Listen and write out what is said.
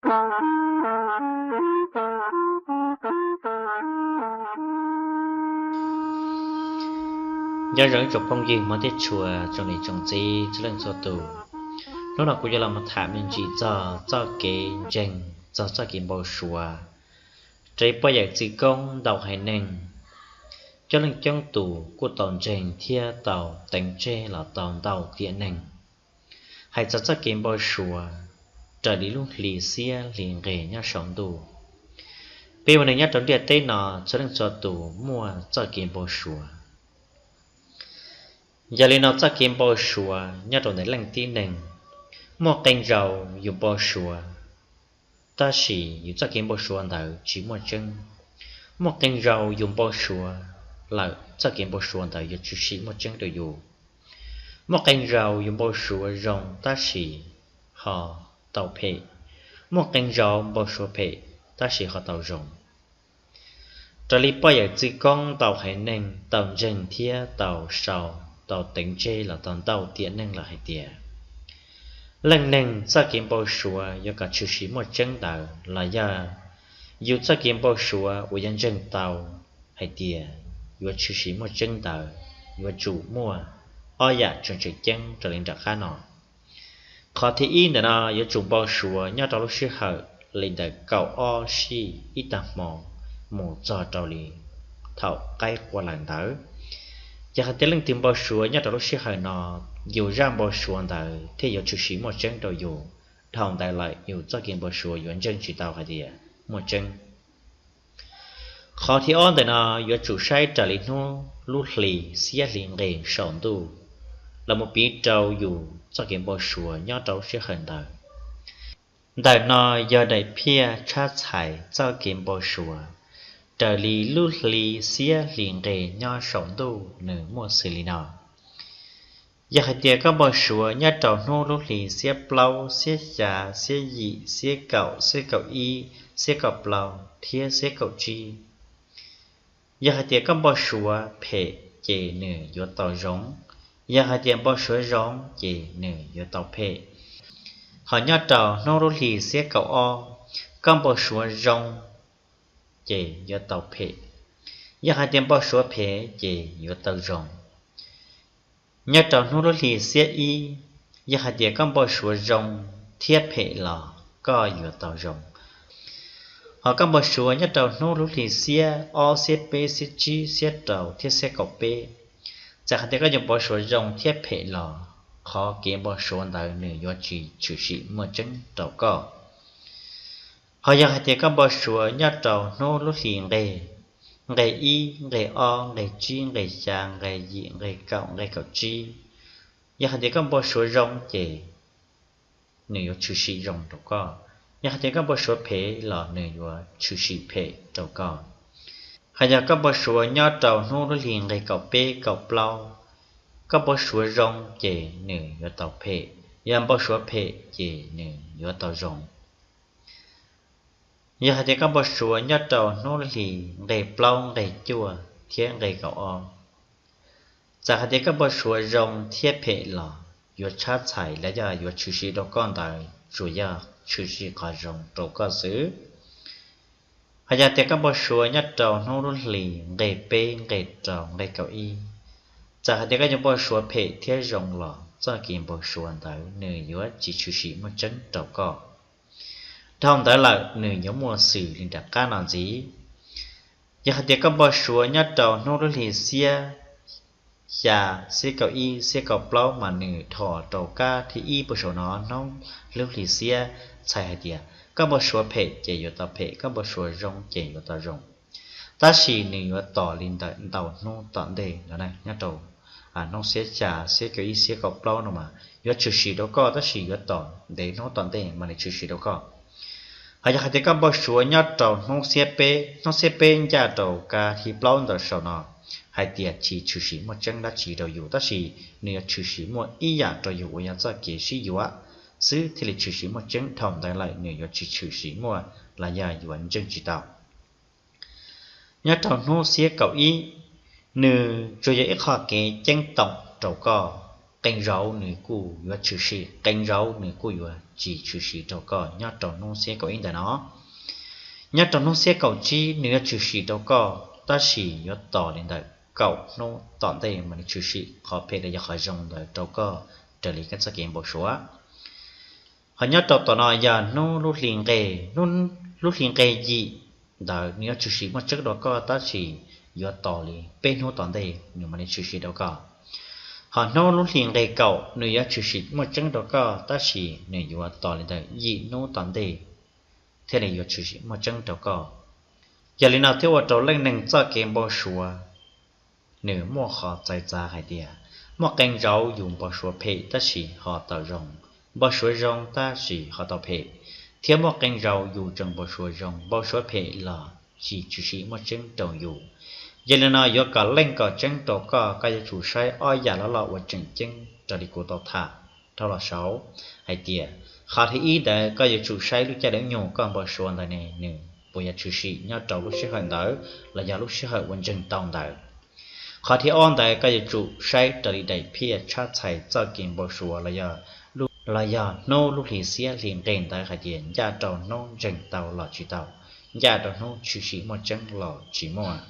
Nyob zoo ib tsoom phooj ywg Hmoob thiab tshua, tsoom niam tsoom txiv txhua leej txhua tus. Hnub no kuv yuav los tham me ntsis txog txoj kev ntseeg, txog txoj kev npau suav raws li poj yawm txwv koob ntau haiv neeg. Coob leej coob tus kuj tau ntseeg thiab tau teev tseg los tau ntau tiam neeg hais txog txoj kev npau suav raws li lub hli xiab hli nqeg nyob saum ntuj. Peb ua neeg nyob rau ntiaj teb no txhua leej txhua tus muaj txoj kev npau suav. Yog li no txoj kev npau suav nyob rau ntawm leej tib neeg, muaj qee zaus yus npau suav tab sis yus txoj kev npau suav ntawd tsis muaj tseeb. Muaj qee zaus yus npau suav lawm txoj kev npau suav ntawd yuav tshwm sim muaj tseeb rau yus. Muaj qee zaus yus npau suav zoo tab sis ho tau phem. Muaj qee zaus npau suav phem tab sis ho tau zoo. Raws li poj yawm txwv koob ntau haiv neeg tau ntseeg thiab tau sau, tau teev tseg los tau ntau tiam neeg lawm hais tias leej neeg txoj kev npau suav yuav kom tshwm sim muaj tseeb ntawd los yog yus txoj kev npau suav uas yuav ntseeg tau hais tias yuav tshwm sim muaj tseeb ntawd, yuav tsum muaj ob yam tseem ceeb raws li nram qab no. Qhov thib ib ntawm no yuav tsum npau suav nyob rau lub sij hawm li ntawm kaum ob sij ib tag hmo mus txog rau li thaum qaib qua lawm ntawd. Yog hais tias leej twg npau suav nyob rau lub sij hawm no, yus zaj npau suav ntawd thiaj yuav tshwm sim muaj tseeb rau yus. Dhau ntawd lawm yus txoj kev npau suav yuav ntseeg tsis tau hais tias muaj tseeb. Qhov thib ob ntawm no yuav tsum saib raws li hnub lub hli xiab hli nqeg saum ntuj los mus piv rau yus txoj kev npau suav nyob rau lub sij hawm ntawd. Ntawm no yog daim phiaj tshab txhais txoj kev npau suav raws li lub hli xiab hli nqeg nyob saum ntuj nws muaj xws li no. Yog hais tias koj npau suav nyob rau hnub lub hli xiab plaub, xiab xya, xiab yim, xiab kaum, xiab kaum ib, xiab kaum plaub thiab xiab kaum tsib, yog hais tias koj npau suav phem ces nws yuav tau zoo, yog hais tias npau suav zoo ces nws yuav tau phem. Ho nyob rau hnub lub hli xiab kaum ob, koj npau suav zoo ces yuav tau phem, yog hais tias npau suav phem ces yuav tau zoo. Nyob rau hnub lub hli xiab ib, yog hais tias koj npau suav zoo thiab phem los koj yuav tau zoo. Ho koj npau suav nyob rau hnub lub hli xiab ob, xiab peb, xiab tsib, xiab rau thiab xiab kaum peb, txawm hais tias koj yuav npau suav zoo thiab phem los qhov kev npau suav ntawd nws yuav tsis tshwm sim muaj tseeb rau koj. Ho yog hais tias koj npau suav nyob rau hnub lub hli nqeg, nqeg ib, nqeg ob, nqeg tsib, nqeg xya, nqeg yim, nqeg kaum, nqeg kaum tsib, yog hais tias koj npau suav zoo ces nws yuav tshwm sim zoo rau koj, yog hais tias koj npau suav phem los nws yuav tshwm sim phem rau koj. Ho yog koj npau suav nyob rau hnub lub hli nqeg kaum peb, kaum plaub, koj npau suav zoo ces nws yuav tau phem, yog npau suav phem ces nws yuav tau zoo. Yog hais tias koj npau suav nyob rau hnub lub hli nqeg plaub, nqeg cuaj thiab nqeg kaum ob, txawm hais tias koj npau suav zoo thiab phem los yuav tshab txhais los yog yuav tshwm sim rau koj ntawd tsuas yog tshwm sim qhov zoo rau koj xwb. Ho yog tias koj npau suav nyob rau hnub lub hli nqeg peb, nqeg rau, nqeg kaum ib, txawm hais tias koj yuav npau suav phem thiab zoo los txoj kev npau suav ntawd nws yuav tsis tshwm sim muaj tseeb rau koj. Dhau ntawd lawm nws yuav muaj xws li nram qab no ntxiv. Yog hais tias koj npau suav nyob rau hnub lub hli xiab xya, xiab kaum ib, xiab kaum plaub mas nws dhos rau kab thib ib puag saum no hnub lub hli xiab, txhais hais tias koj npau suav phem ces yuav tau phem, koj npau suav zoo ces yuav tau zoo. Tab sis nws yuav tos li ntawm ntau hnub tom ntej no, nyob rau hnub xiab xya, xiab kaum ib, xiab kaum plaub no mas yuav tshwm sim rau koj tab sis yuav tos ntev hnub tom ntej mas nws tshwm sim rau koj. Ho yog hais tias koj npau suav nyob rau hnub xiab peb, hnub xiab peb ncaj rau kab thib plaub ntawm saum no, hais tias tsis tshwm sim muaj tseeb dab tsi rau yus tab sis nws yuav tshwm sim muaj ib yam rau yus uas yog txoj kev sib yuav xwb thiaj li tshwm sim muaj tseeb, dhau ntawd lawm nws yuav tsis tshwm sim muaj los yog yuav ntseeg tsis tau. Nyob rau hnub xiab kaum ib, nws tsuas yog ib qho kev ceeb toom rau koj. qee zaug nws kuj yuav tshwm sim, qee zaug nws kuj yuav tsis tshwm sim rau koj nyob rau hnub xiab kaum ib ntawm no. Nyob rau hnub xiab kaum tsib nws yuav tshwm sim rau koj, tab sis yuav tos li ntawm kaum hnub tom ntej mas nws tshwm sim qhov phem los yog qhov zoo ntawd rau koj raws li koj txoj kev npau suav. Ho nyob rau tom no yog hnub lub hli nqe, lub hli nqe yim ntawd nws yuav tshwm sim muaj tseeb rau koj, tab sis yuav tos li peb hnub tom ntej nws mam li tshwm sim rau koj. Ho hnub lub hli nqe kaum nws yuav tshwm sim muaj tseeb rau koj, tab sis nws yuav tos li ntawm yim hnub tom ntej thiaj li yuav tshwm sim muaj tseeb rau koj. Yog li no thiaj ua rau leej neeg txoj kev npau suav nws muaj qhov txawv txav hais tias muaj qee zaug yus npau suav phem tab sis ho tau zoo, npau suav zoo tab sis ho tau phem, thiab muaj qee zaug yus tseem npau suav zoo, npau suav phem los tsis tshwm sim muaj tseeb rau yus. Yog li no yuav kom leej kom tseeb rau koj, koj yuav tsum saib ob yam loj loj uas tseem ceeb raws li kuv tau tham dhau los saud hais tias, qhov thib ib ntawd koj yuav tsum saib lub caij lub nyoog koj npau suav ntawd ne nws puas yuav tshwm sim nyob rau lub sij hawm ntawd los yog lub sij hawm uas ntseeg tau ntawd. Qhov thib ob ntawd koj yuav tsum saib raws li daim phiaj tshab txhais txoj kev npau suav los yog hnub lub hli xiab hli nqe ntawd hais tias ncaj rau hnub ntseeg tau los tsis tau, ncaj rau hnub tshwm sim muaj tseeb los tsis muaj.